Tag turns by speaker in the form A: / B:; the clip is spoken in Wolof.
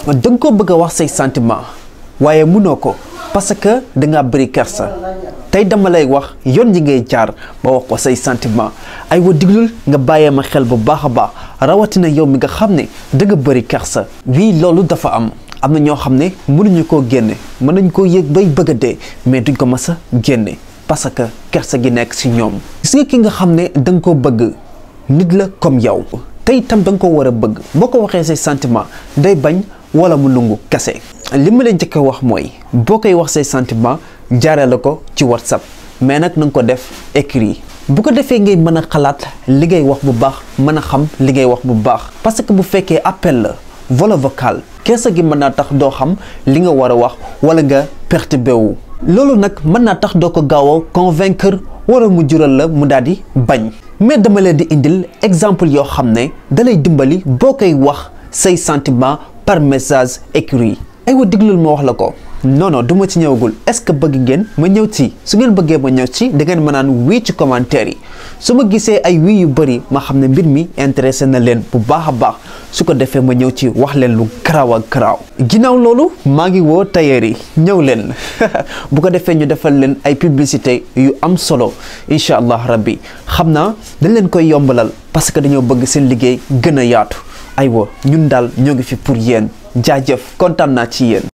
A: danga ko bëgg a wax say sentiment waaye mënoo ko parce que dangaa bëri kersa tey dama lay wax yoon yi ngay jaar ba wax ko say sentiment ay wa diglul nga bàyyee ma xel bu baax a baax rawatina yow mi nga xam ne danga bëri kersa wii loolu dafa am na ñoo xam ne mënuñu koo génne mën nañ koo yëg bay bëgg a dee mais duñ ko mës a génne parce que kersa gi nekk ci ñoom gis nga ki nga xam ne danga ko bëgg nit la comme yow tey itam danga ko war a bëgg boo ko waxee say sentiment day bañ wala mu nungu kese li ma leen njëkk a wax mooy boo koy wax say sentiment jaaree la ko ci WhatsApp mais nag na nga ko def écrit bu ko defee ngay mën a xalaat li ngay wax bu baax mën a xam li ngay wax bu baax parce que bu fekkee appel la voix vocale kersa gi mën naa tax doo xam li nga war a wax wala nga perturbé wu loolu nag mën naa tax doo ko gaaw a convaincre wala mu jural la mu daal di bañ mais dama leen di indil exemple yoo xam ne dalay dimbali boo koy wax say sentiment par message écrit aywa diglul ma wax la ko non du ma ci ñëwagul est-ce que bëgg ngeen ma ñëw ci su ngeen bëggee ma ñëw ci da ngeen ma naan wii ci commentaire yi su ma gisee ay wii yu bëri ma xam ne mbir mi intéressé na leen bu baax a baax su ko defee ma ñëw ci wax leen lu garaaw ak garaaw ginnaaw loolu maa ngi woo tailleur yi ñëw leen bu ko defee ñu defal leen ay publicité yu am solo incha allah rabbi xam naa dañ leen koy yombalal parce que dañoo bëgg seen liggéey gën a yaatu aywa ñun daal ñoo ngi fi pour yéen jaajëf kontaan naa ci yéen.